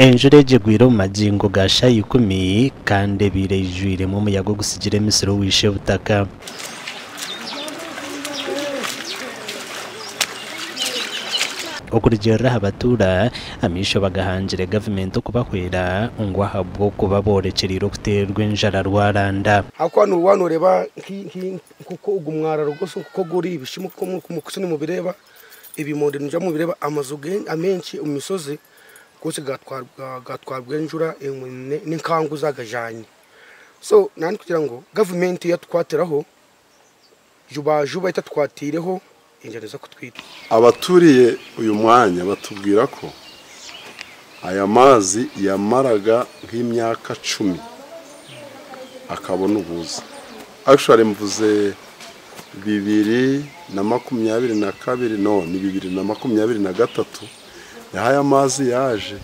Enjura egi egwire omu magingo ga shaaha 10 kandi ebaire eijwiremu omuyaga ogusigire emisiri owisha ebutaka. Okurugiirira aha batuura, amaisho bagahangire gavumenti okubahwera ngu ahabw'okuba boorekyereire okuteerwa enjara rwaranda. Ahakuba waaba nooreeba nk'oku ogu mwararo gwose nk'oku guri ebishuba nk'oku nimubireeba, ebimondi nimwija mubireeba, amaju amaingi omu mishozi goona gatwarwa enjura n'enkangu zagajanye. So nanye ndikugira ngu gavumenti yatukwatiraho juba juba etatukwatiireho enjara neeza kutwita. Abaturiye uyu mwanya batubwira ko aya mazi yamaraga nk'imyaka 10 akabona ubuza. Actually, mvuze 2022, no ni 2023 niho aya mazi yaje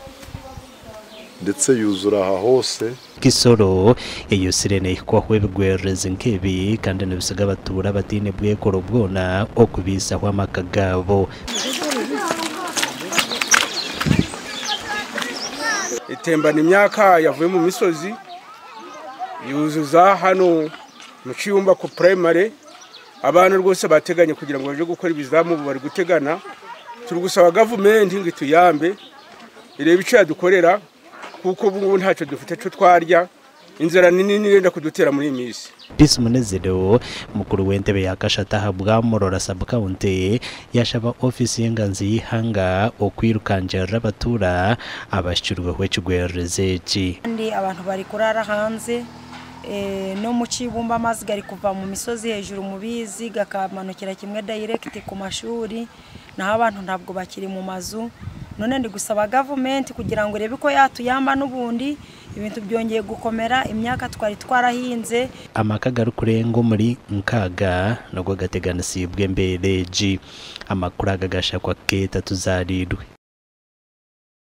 ndetse yuzura aha hose. Kisoro eyosire neehikwaho ebigwererezi nk'ebi kandi nibisiga abatuura bataine bwekoro bwona okubiisaho amaka gaabo. Itembana imyaka yavuye mu misozi, yuzuza hano mu Kiyumba ku primary. Abana rwose bateganye kugira ngo baje gukora ibizamu, ubu bari gutegana. Turi gusaba gavumenti ngo ituyambe, irebe icyo yadukorera, kuko ubu ngubu ntacyo dufite cyo twarya. Inzara nini irenda kudutera muri iyi minsi. Peace Munezero, mukuru w'entebe ya kashatu aha Bwamurora sub-county, yashaba ofiisi y'enganzi y'ihanga okwirukangira abatuura abashukirweho ekigwererezi eki. Kandi abantu bari kurara hanze, no mu Kibumba amazi gari kuva mu misozi hejuru mu bizi gakamanukira kimwe direct ku mashuri, naho abantu ntabwo bakiri mu mazu. None ndi gusaba gavumenti kugira ngo irebe ko yatuyamba, n'ubundi ibintu byongeye gukomera, imyaka twari twarahinze. Amaka garikurenga omuri 60 nagwo gateganisibwe embeera egi. Amakuru aga gashakwa Keeta Tuzarirwe.